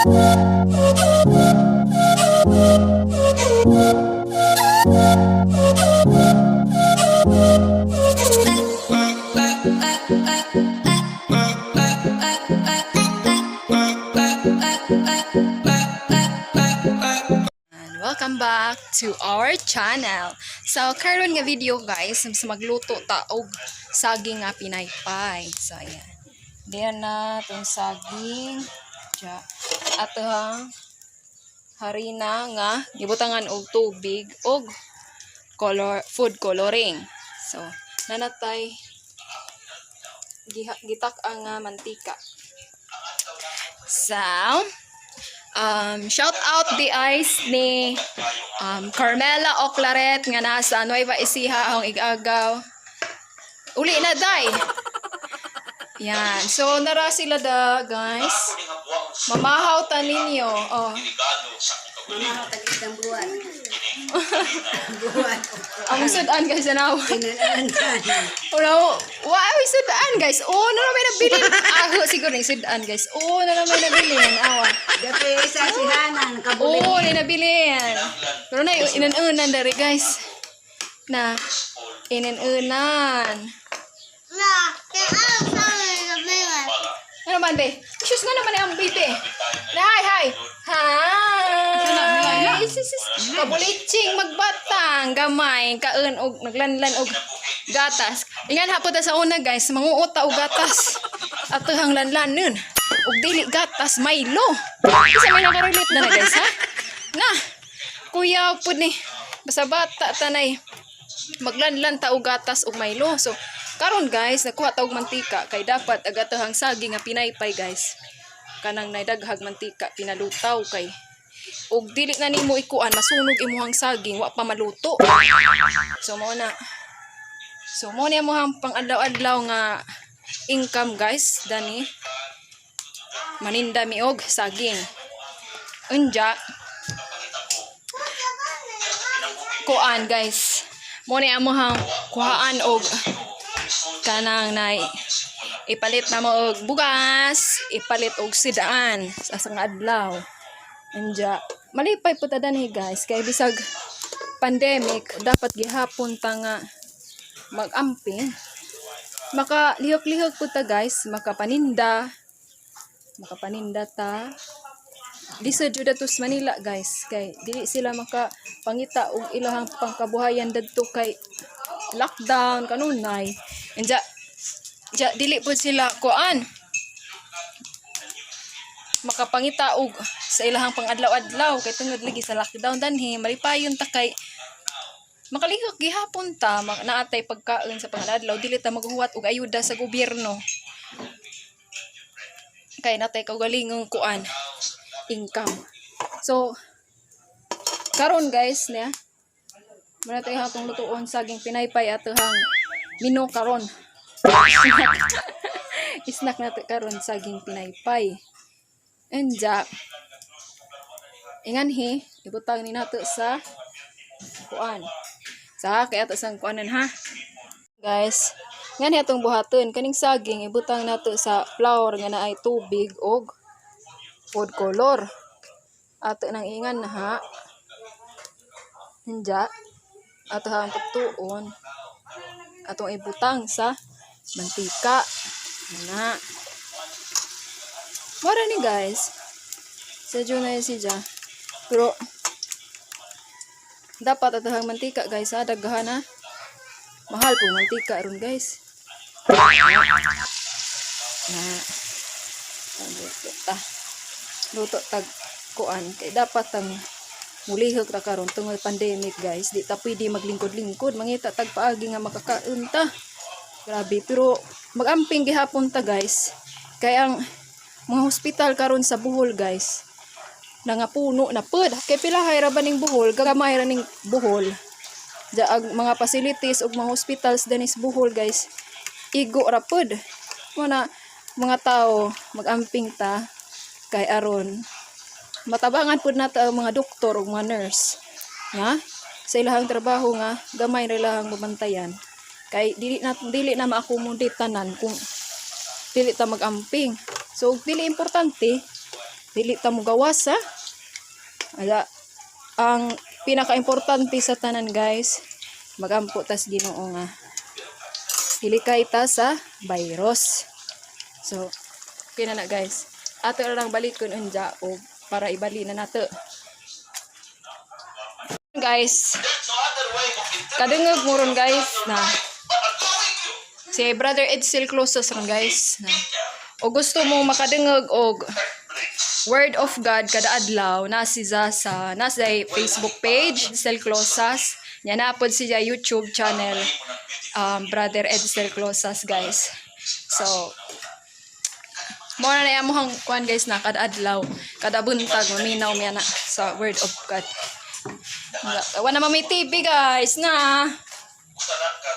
And welcome back to our channel. So, karon nga video, guys, sa magluto ta og saging nga pinaypay. So, ayan. Diyan na itong saging. Diya. Ato ha, harina nga gibutangan og tubig og color food coloring. So, nanatay gitak ang nga mantika. So, shout out the eyes ni Carmela Oclaret nga nasa Nueva Ecija ang igagaw. Uli na, day. Yan. So nara sila da, guys. Mamahaw ta ninyo. Oh. Mamahaw tag isang buwan. Buwan. Ang sudan, guys, na. Kinalaan. Wala, wow, sudan, guys. Oh, na may nabilin. Aho siguro ni sudan, guys. Oh, na may nabilin. Awa. Dapat isa si Hana, nakabuli. Oo, oh, nabilin. Pero na inan-unan dari, guys. Na inan-unan. Na, kaya ano sa amin nabilan? Ano man, be? Sus nga naman ang baby. Na, hi, hi. Hi. Sis, sis. Kabulitsing magbatang gamay kaon og naglanlan og gatas. Ingan hapon ta sa una, guys, manguota og gatas. Ato hang lanlan nun. Og dili gatas, Milo. Isa may nakarelate na na, guys, ha? Na. Kuya pud ni. Basta bata tanay maglanlan ta og gatas og Milo. So karon, guys, nakuha ta og mantika kay dapat agatahang saging nga pinaypay, guys. Kanang naidaghag mantika pinalutaw kay og dili na nimo ikuan masunog imuhang saging wa pa maluto. So mao na. So mao ni amuhang pang-adlaw-adlaw nga income, guys, dani. Maninda mi og saging. Unja, kuan, guys. Mo ni amuhang kuhaan og kanang nay ipalit na mo og bugas, ipalit og sidaan sa asang adlaw. Anja, malipay po ta danhi, guys, kay bisag pandemic dapat gihapon ta nga magamping. Maka lihok-lihok po ta, guys, makapaninda. Makapaninda ta. Lisod jud ato sa Manila, guys, kay dili sila makapangita og ilahang pangkabuhayan dadto kay lockdown kanunay. Anja, ja dili pud sila kuan makapangita og sa ilahang pangadlaw-adlaw kay tungod lagi sa lockdown danhi. Malipayon ta kay makalihok gihapon ta, naatay pagkaon sa pangadlaw, dili ta maghuwat og ayuda sa gobyerno kay natay kaugalingong kuan income. So karon, guys, niya muna tayo atong lutuon saging pinaypay, ato hang mino karon. Snack nato karon saging pinaypay. Anja, inganhi ibutang ni nato sa kuan sa kay ato sang kuanan ha, guys. Nganhi atong buhaton kaning saging, ibutang nato sa flour nga naay tubig og food color. Ato nang ingan ha. Anja, ato hang pagtuon, atong ibutang sa mantika na. Mara ni, guys. Sa na yun siya. Pero dapat ato hang mantika, guys, ha, daghan ha. Mahal po mantika ron, guys. Na. Luto ta. Luto tag kuan kay dapat ang mulihok ta karon tungod pandemic, guys. Di ta pwede maglingkod-lingkod, mangita tag paagi nga makakaon ta. Grabe, pero magamping gihapon ta, guys. Kay ang mga hospital karon sa Bohol, guys, nangapuno na pud. Kay pilahay ra ba ning Bohol, gamay ra ning Bohol. Ja ang mga facilities ug mga hospitals dinis Bohol, guys, igo ra pud. Mo na mga tao magamping ta kay aron matabangan pud nato ang mga doktor ug mga nurse nga sa ilahang trabaho nga gamay ra ilahang mabantayan kay dili na ma-accommodate tanan kung dili ta magamping. So dili importante Dili ta mo gawas, ha. Ala, ang pinaka-importante sa tanan, guys, magampo tas Ginoo nga hilikay ta sa virus. So, okay na na, guys. Ato na lang balikon unja o para ibali na nato. Guys, kadungog mo ron, guys, na si Brother Edsel Closas ron, guys, na o gusto mo makadungog og Word of God kada adlaw na si sa nasa Facebook page Edsel Closas nya na pod siya YouTube channel, Brother Edsel Closas, guys. So mo na na amohang kuan, guys, na kada adlaw, kada buntag maminaw mi ana sa Word of God. Wala na may TV, guys, na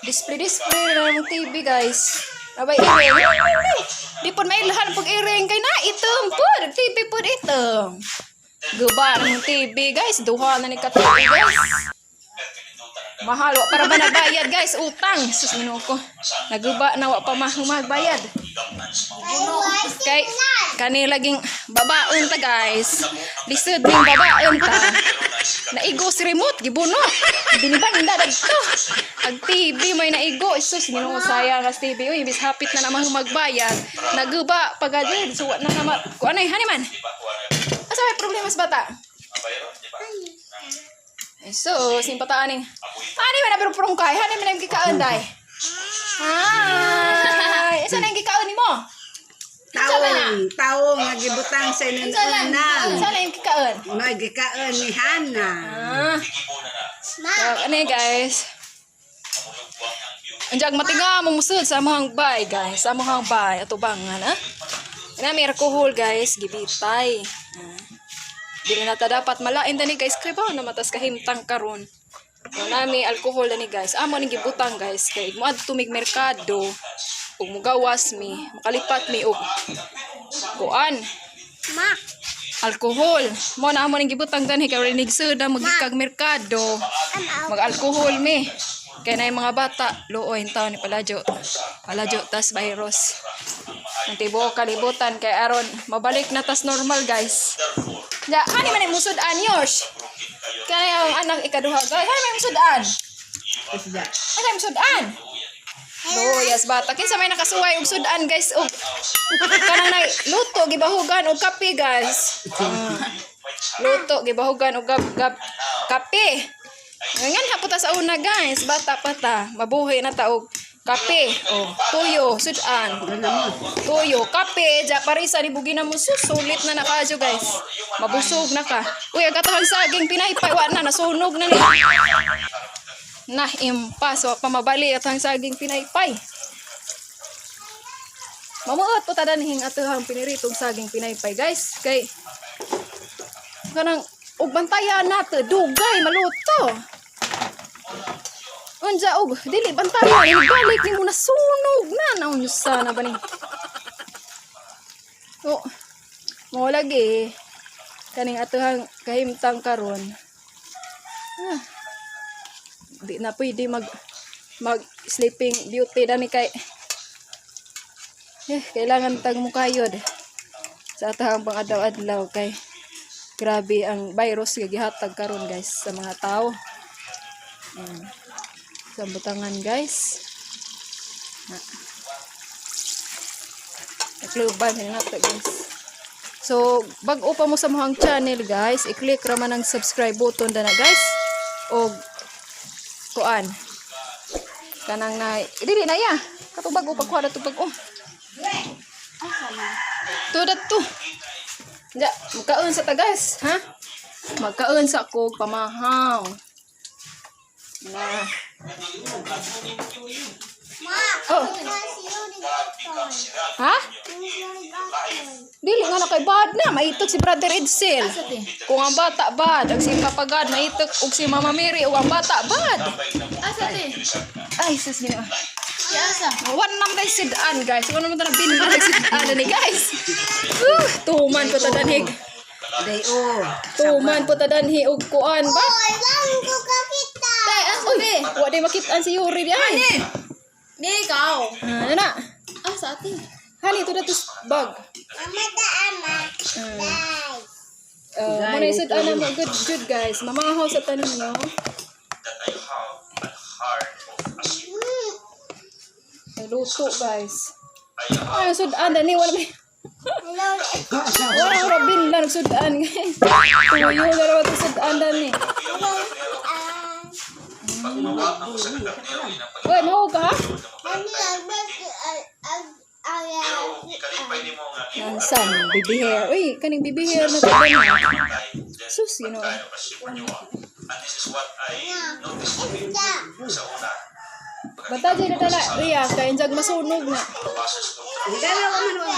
display display na namang TV, guys. Abay, iring. Di po mailhan pag iring kay na itom po. TV po itom. Guba ng TV, guys. Duha na ni ka TV, guys. Mahal wa para ba nabayad, guys, utang. Sus, Ginoo ko. Naguba na, wa pa mahumagbayad. Kay kani laging babaon ta, guys. Lisod ning babaon ta. Naigo si remote, gibuno. Binibanda dagto. Ag TV may naigo. Sus, Ginoo, sayang as TV. Uy, bis hapit na namang magbayad. Naguba pagajid. So wa na naman. Kuan ay hani man. Asa may problema sa bata? Ay, so, simpataan ning. Hani man na pero purong kay, hani man ang gikaon day. Hi. Isa na ang gikaon nimo? Taong, taong nga gibutang sa inunan. Isa na ang gikaon. Magikaon ni Hana. Ah. So, ano yun, guys? Andiyan, matinga mo musud sa among bay, guys. Sa among bay, atubangan, ah. Ina may alcohol, guys, gibitay. Ah. Dili na ta dapat malain dani, guys, kay ba na matas kahimtang karon. So, nami alcohol dani, guys. Amo ning gibutang, guys, kay moadto mig merkado ug mugawas mi, makalipat mi og kuan Ma. alcohol. Mo na amo ning gibutang danhi kay wala nigsuda magikag merkado. Mag-alcohol mi. Kay na yung mga bata, luoy taon ni Paladyo. Paladyo tas virus. Ang tibuok kalibutan kay aron mabalik na tas normal, guys. Ya, hani man ang musud-an yosh. Kay ang anak ikaduha, guys. Hani man musud-an? Isda. Hani man musud-an? Luoy as bata. Kinsa may nakasuway og sudan, guys, og kanang nay luto gibahugan og kape, guys. Ah. Luto gibahugan og gab, gab, kape. Ngan hapot ta sa una, guys, bata pa ta, mabuhi na ta og kape, oh, tuyo, sudan. Tuyo, kape, ja parisa ni bugina mo sus, sulit na nakadyo, guys. Mabusog na ka. Uy, ang katahang saging pinaypay wa na nasunog na ni. Na impas wa pa mabali at ang saging pinaypay. Mamuot po tadanhing atuhang piniritong saging pinaypay, guys. Kay kanang og bantayan nato dugay maluto. Unja og dili bantayan balik nimo nasunog na naunsa na ba ni? Oh, mo lagi kaning atuhang kahimtang karon. Ah, di na pwede mag mag sleeping beauty dani kay eh, kailangan tag mukayod sa atahang pang-adlaw-adlaw kay grabe ang virus nga gihatag karon, guys, sa mga tao. Ayan. Sa butangan, guys. Na. Nakluban na nato, guys. So, bag-o pa mo sa mohang channel, guys, i-click ra man ang subscribe button dana, guys. Og kuan. Kanang na dili na ya. Kato bag-o pagkuha na to bag-o. To dat to. Ja, magkaon sa ta, guys, ha? Magkaon sa kog pamahaw. Na. Ma. Oh. Si Yuri Gatoy. Ha? Si Yuri Gatoy. Dili nga na kay bad na maitok si Brother Edsel. Kung ang bata bad, ang si Papa God maitok ug si Mama Mary ug ang bata bad. Asa te? Ay sus, Ginoo. Si asa? Wala naman tayo sidan, guys. Wala naman tayo binla sidan ni, guys. Tuman po ta danhig. Day o. Tuman po ta danhi og kuan ba? Oy, wang ko kakita. Tay, asa Uy, te? wa day makitaan si Yuri di ay. Di ikaw. Ah, na. Asa ate? Hali to na to bag. Ama da ama. Da. Muna isud ana mo good good guys. Mamahaw sa tanin no. Luto guys. Ay, sudan dani wala may wala rabin lang sudan guys. Tuyo na raw ito sudan dani. Uy, mahu ka? Nansan, baby hair. Uy, kaning baby hair na to dani. Sus, you know. Bata dyan na tala, Ria, kaya injag masunog na. Dalawa man wa.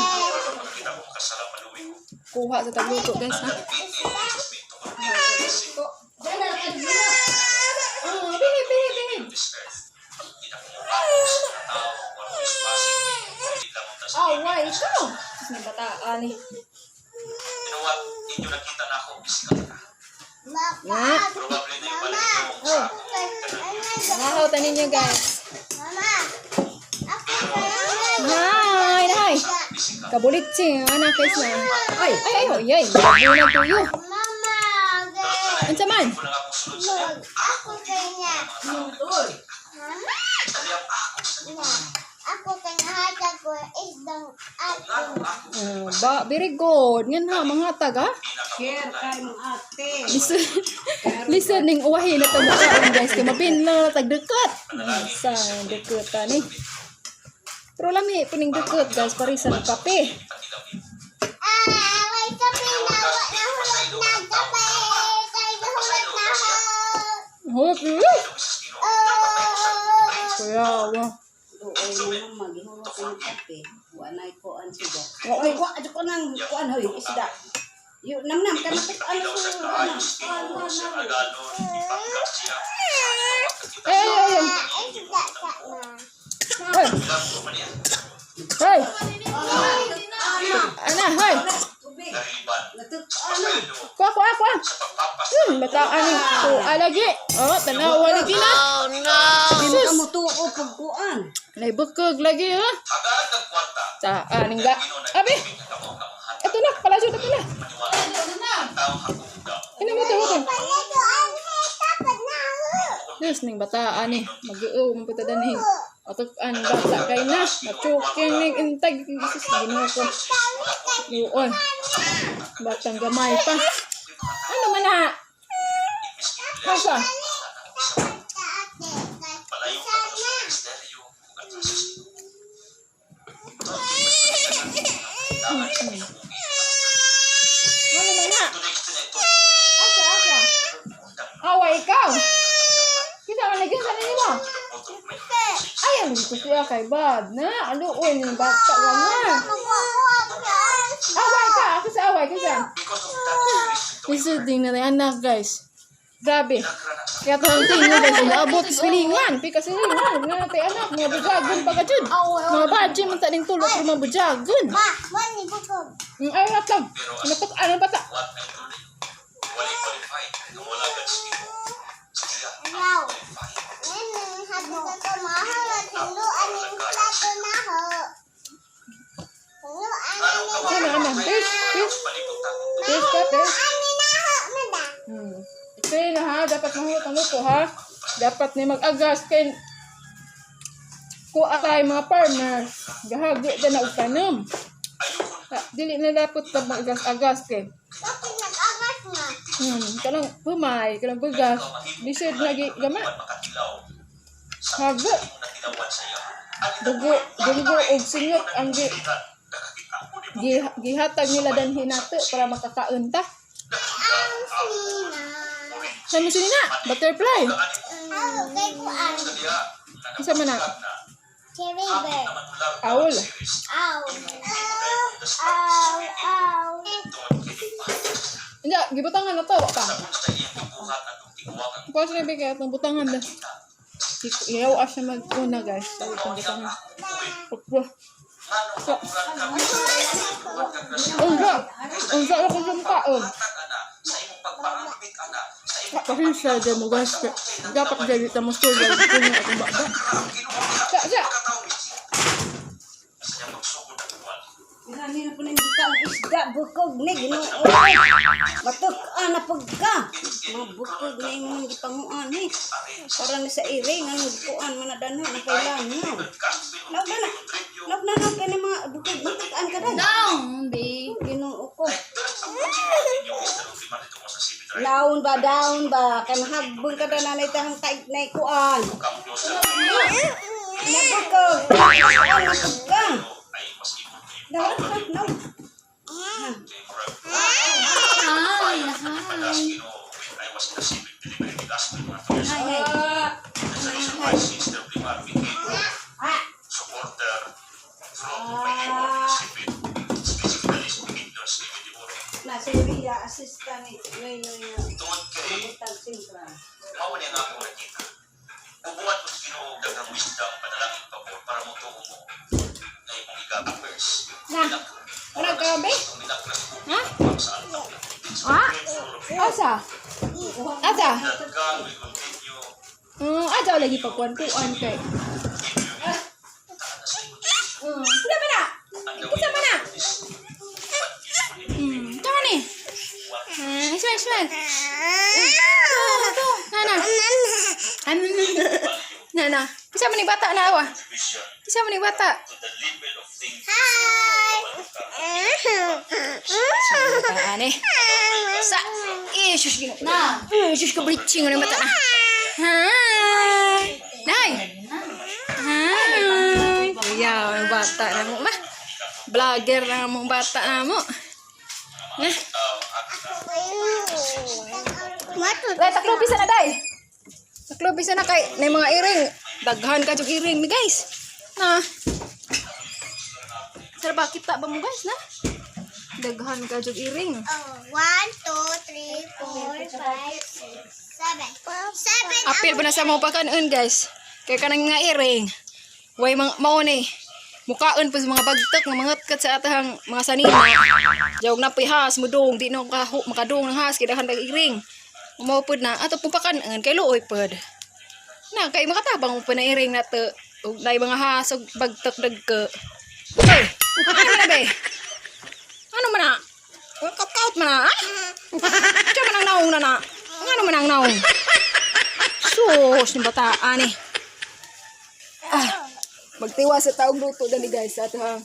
Kuha sa tagluto guys ha. Oh, bihi, bihi, bihi. Ah, why ikaw? Sus, may bataan eh. Nga. Oh. Nahaw tanin niyo guys. Hi, hi. Kabulitsing, anak guys na. Ay, Ay, ay, ay, ay. Bunag tuyo. Unsa man? Ako kanya. Mama. Ako kanya hatag ko isdang ako. Ba, very good. Ngan ha, mga tag ha. share kay mong ate. Listen, listening uwahi na to mukhaan guys. Kay mapin lang na tag dukot. Sa dukot ani. Pero lami puning dukot guys, parisan ng kape. Ah, way kape na wa na hulot na kape. Kay hulot na ho. Hop. Oh. Kuya, wa. Doon mo mama gihuwa ko ng kape. Wa nay kuan siya. Oy, wa adto ko nang kuan hoy isda. Yo namnam ka na ano ko ano. Ay, ay, ay. Ah, isda sa na. Ay. Hey. Ana, hoy. Tubig. Natut ano. Kuha, kuha, kuha. Bata ani ko alagi. Oh, tanawa lagi na. Oh no. Di mo Sus. ka mutuo pag kuan. Nay bukog lagi ha. Sa aning ga. Abi. Ito na, palasyo ito na. Ina mo to, mo to. Palito ang heta pa na ho. Diyos ning bata ani, mag-uo man punta danhi. Atok an bata kay na, machoking ning intag Jesus Ginoo ko. Luon. Batang gamay pa. Ano man na? Kasa? Sa ate. Kay sana. Ano man na? Asa asa? Away ikaw. Kita man lagi sa nimo. Ay, ang gusto siya kay bad na. Aluoy ning bata ka na. Away ka, ako sa away kasi. Lisod din na anak guys. Grabe. Kaya to ang tingin guys, inaabot sa silingan. Pika silingan. Nga na anak, mga bujagon pa ka dyan. Mga badge, man ta ning tulog, pero mga bujagon. Ma, mani bukog. Ay, ratang. Napak, ano bata? Wow. Nene, habi ka ko mahalot. Hinluan yung plato na ho. Hinluan ni Ano, ano? Fish, fish. Fish ka, fish. Ani na ho, mada. Ito yun ha, dapat mahuot ang luto ha. Dapat ni mag-agas kay kuha tayo mga farmer. Gahagi na na og tanom. Ah, dili na dapat pa mag-agas-agas kay. Bakit nag-angas na? Kanang pumay, kanang bugas. Lisod na gi gama. Hago. Dugo, dugo og singot ang gi, gi gihatag nila danhi nato para makakaon ta. Ang sinina. Sa mo sinina? Butterfly. Aw, kay kuan. Unsa man na? Cherry bird. Owl. Aw. Aw, aw. Hindi, gibutangan na to, wa pa. Kuha siya kaya itong butangan na. Iyaw siya mag-una guys. So, itong butangan. Upwa. So, unsa! Unsa ako sa mukhaon. Pasensya dyan mo guys. Dapat dyan ito mo story. Kunya akong baba. Sa, sa! Ila ni na po na hindi ka ang isda, bukog ni, Ginoo. Matuk-an na pagka. Mabukog na imong gipanguan ni. Para ni sa iring, ang gikuan man na danho, ang kailangan. Naog na na, naog na na kay ni mga bukog, matuk-an ka na. Down, be. Ginoo ko. Down ba, down ba? Kay mahagbong ka na nanay tahang taig na ikuan. Nabukog. Ang bukog ka. Daw ka, no. Hi, hi. Hay, hay. Ah. Ah. Na si Ria, assistant ni Noy Noy nga. Mamutag singkra. Mao ni ang akong nakita. Bubuhat mo sa Ginoo og daghang wisdom panalangin pabor para motuo mo na imong igagapers. Na. Wala ka, be? Ha? Sa altar. Ah? Asa? Asa? That God will continue Asa lagi pa kuan kay. Kita mana? Kita mana? Kita mana? Ismail, Ismail. Tu, Nana. Ano? Nana. Bisa man ni bata na awa. vision Bisa man ni bata. to the level of thinking. Hi. Bata ni. Sa eh sus gino. Na. Eh sus ka bleaching ng bata na. Hi. Nay. Hi. Kuya, ang bata na mo ma. Vlogger na mo bata na mo. Na. Matut. Dai, taklo bisa na dai. Taklo bisa na kay na mga iring. Daghan ka jug iring mi guys. Na. Sir, bakit ta ba mo guys na? Daghan ka jug iring. Oh, 1, 2, 3, 4, 5, 6, 7. 7. Apil pa na sa mga pakanon guys. Kay kanang nga iring. Way mga mao ni. Mukaon pa sa mga bagtak nga mga kat sa atahang mga sanina. Jawg na pihas mudong di na makahu, makadung ng has kay daghan kag iring. Mao pod na ato pong pakanon kay luoy pod. Na kay makatabang mo pa na iring na to. Ug nay mga has ug bagtak dagko. Hoy, ano man na be? Ano man na? Kaut-kaut man na? Ah? Siya man ang naong na na. Ano man ang naong? Sus, yung bataan eh. Ah, magtiwa sa taong luto dali guys at ha,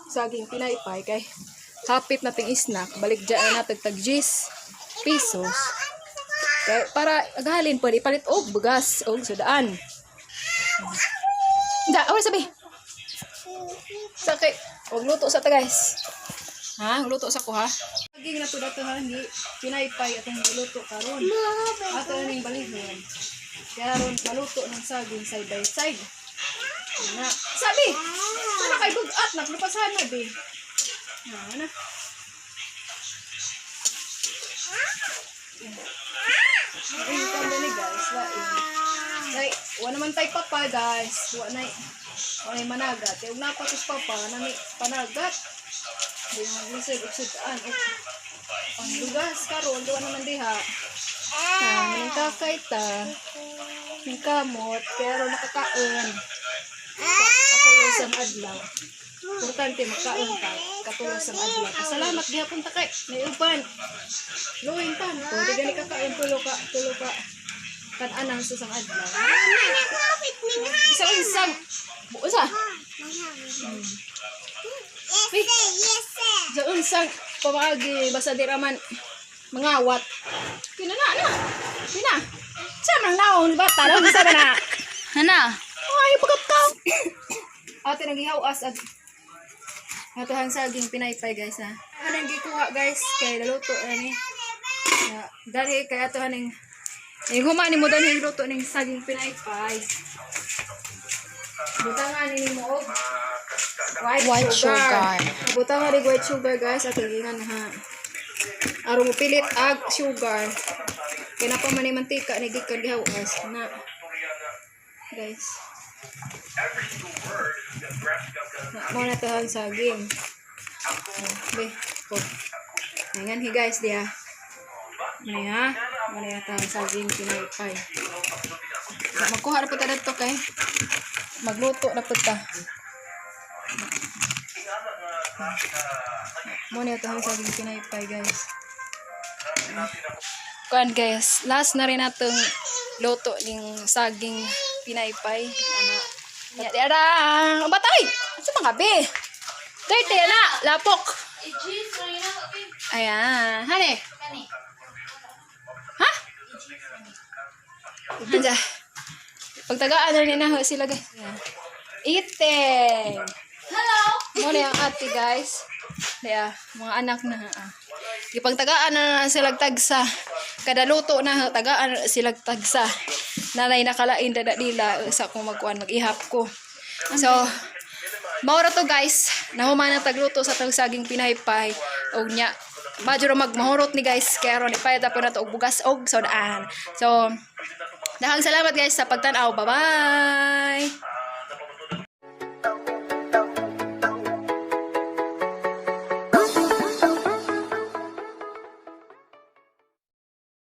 saging pinaypay kay hapit nating snack balik dyan na natin tag 10 pesos kay para agahalin pwede ipalit og bugas og sudaan. Da, away sabi. Sa kay og luto sa ta guys. Ha, luto sa ko ha. Saging na po dato ha, hindi pinaypay atong giluto karon. Ato ning balihon. Kaya ron maluto ng saging side by side. Na. Sabi! Sana kay bugat na lupasan na be. Na na. Ay, ni guys, lain. Ay, wa naman tay papa guys. Wa nay wa nay managat. Kay ug napa tos papa nami panagat. Di mo lisod og sud-an og ang lugas karon di wa naman diha. Ah, maning kakay ta. Ning kamot pero nakakaon. Katulong sa adlaw. Importante makaon ta. Katulong sa adlaw. Salamat gihapon ta kay may uban. Luwing tanto, di gani kakaon tulo ka. Kan-anang sa sang adlaw. Isa unsang usa. Yes, sir. Yes, sir. Sa unsang pamaagi basta di raman mangawat. Kina na na. Kina. Sa man naon bata lang sa na. Hana. Ay, pagkat ka. Ate nagihaw as ag ato hang saging pinaypay guys ha. Anang gikuha guys kay naluto ani. Ya, dali kay ato haning eh humani mo dali luto ning saging pinaypay. Butangan ni mo og white, White sugar. sugar. Butangan ni white sugar guys ato gingan ha. Aron mo pilit ag sugar. Kay napa man ni mantika ni gikan gihawas na. Guys. Na, mo na tahan saging. Oh, be, po. Ayan, hi guys, diya. Muna ha. Muna tahan saging pinaypay. Na, magkuha na po ta dito kay. Magluto na po ta. Mo na ito saging pinaypay, guys. Kuan, guys, last na rin natong luto ning saging pinaypay. Ana. Ya, di arang. Batay! Asa mga be? Dirty na, lapok. I-cheese rin na. Ayan. Hane. Kani. Ha? Anja. Pagtagaan na rin na ho sila, guys. Ayan. Eating. Hello! Mo na yung ate, guys. Kaya, mga anak na. Ah. Gipagtagaan na na sila tagsa. Kada luto na, tagaan na sila tagsa. Nanay nakalain dada nila sa kung magkuan mag-ihap ko. So, maura to, guys. Nahuman ang tagluto sa tag saging pinaypay. Og nya, madyo ra magmahurot ni, guys. Kaya ron ipayat po na to og bugas og sodaan. So, dahang salamat, guys, sa pagtan-aw. Bye-bye!